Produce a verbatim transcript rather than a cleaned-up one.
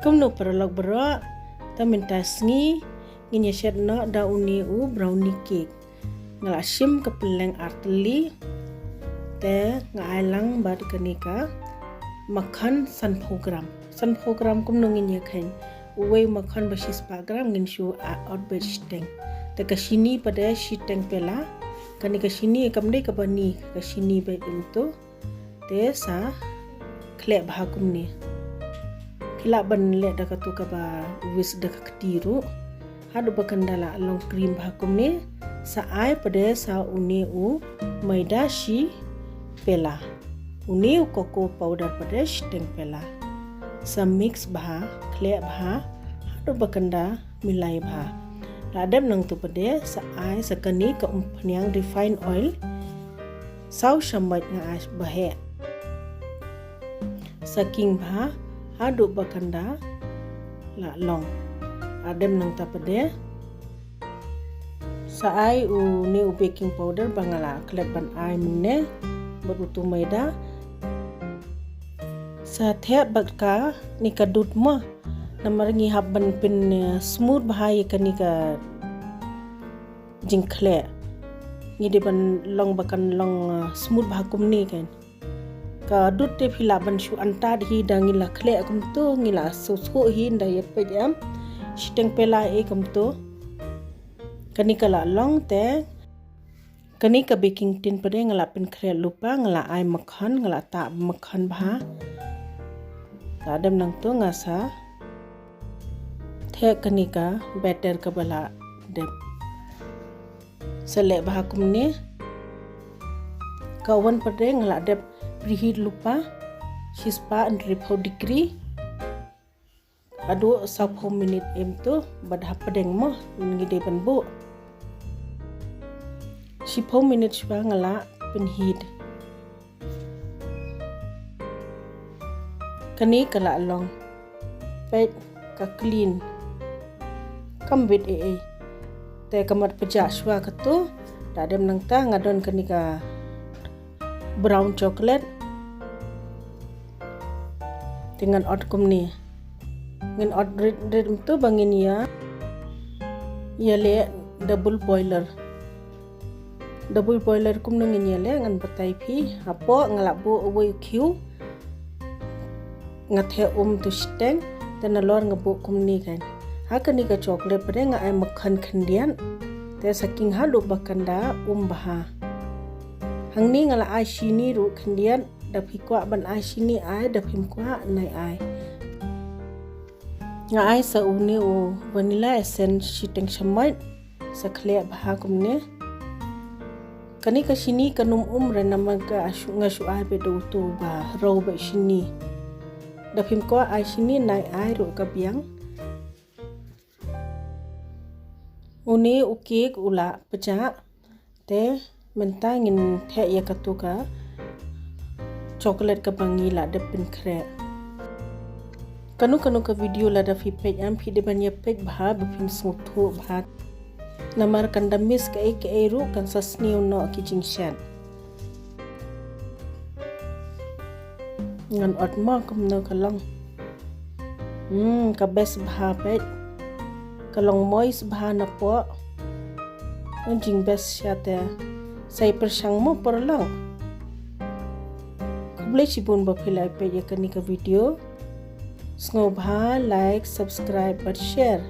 Kumno paralok baroh, ta mynta sngi ngin ïa shet noh da une u brownie cake. Nga la shim ka pylleng artylli, te nga ai lang bad kane ka makhan sanphew gram. Sanphew gram kumno ngin ïa khein. Uwei makhan ba shispah gram ngin shu ot beit shiteng. Te ka shini pat de shiteng pela. Kane ka shini kam dei kaba ni, ka shini beit mynta. Te sa khleh bha kumne. Phi lah ban leh da katu kaba whisk da ka kti ruh. Haduh ba kan da la long cream bha kumne. Sa ai pat de sa une u maida shi pela. Une u cocoa powder pat de shiteng pela. Sa mix bha, khleh bha, haduh ba kan da milai bha. La dep nangtu pat de sa ai sa kane ka umphniang refined oil. Saw shamoit nga ai ba heh. Sa king bha haduh ba kan da la long. La dep nangta pat de sa ai une u baking powder ba nga la klet ban ai mynne bad utu maida. Sa thep bad kane ka dud mo. Namar ngi hap ban pyn, eh, smooth bha ïa kane ka jingkhleh. Ngi dei ban long ba kan long, eh, smooth bha kumne kan. Ka dud te phi lah ban shu antad hi da ngi la khleh kumtu, ngi la shu shu hi da ïa peit em. Shiteng pela e kumtu. Kane ka la long te. Kane ka baking tin pat de nga la pynkhreh lypa, nga la ai makkhan, nga la tah makkhan bha. La dep nangtu nga sa thep kane ka batter kaba la dep. Sa leh bha kumne. Ka oven pat de nga la dep preheat lypa shispah hynriewphew degree. Haduh sawphew minit em tu bad hapdeng mo ngi dei ban buh. Shiphew minit shuwa nga la pynheat. Kane ka la long. Peit ka clean. Kam bit ei ei. Te ka mat pajah shuwa katu. Da dep nangta nga don kane ka brown chocolate. Te ngan ot kumne. Ngan ot rit rit myntu ba ngin ïa ïa leh double boiler. Double boiler kumno ngin ïa leh ngan batai phi. Hapoh nga la buh uwei u khiew. Nga thep um tu shiteng te nalor nga buh kumne kan. Ha kane ka chocolate pat de nga ai makkhan khyndiat. Te sa king haduh ba kan da um bha. Hangne nga la ai shini ruh khyndiat. Da phi kwah ban ai shini ai, da phim kwah nai ai. Nga ai sa une u vanilla essence shiteng shamoit. Sa khleh bha kumne. Kane ka shini kan ym um re namar ka shu, nga shu ai beit da utu ba hynriew beit shini. Da phim kwah ai shini nai ai ruh ka biang. Une u cake u la pjah. Te mynta ngin thep ïa katu ka chocolate kaba ngi la dep pynkhreh. Kano kano ka video lada phi peit em phi dei ban ïa peit bha ba phin sngewthuh bha. Namar kan da miss kaei kaei ruh kan sa sniew noh ki jingshet. Ngan ot mo kumno ka long. Hmm, ka best bha peit. Ka long moist bha napoh. Ngan jing best sha te. Sa ïa pyrshang mo paralok. Khublei shibun ba phi la ïa peit ïa kane ka video. Sngewbha like, subscribe bad share.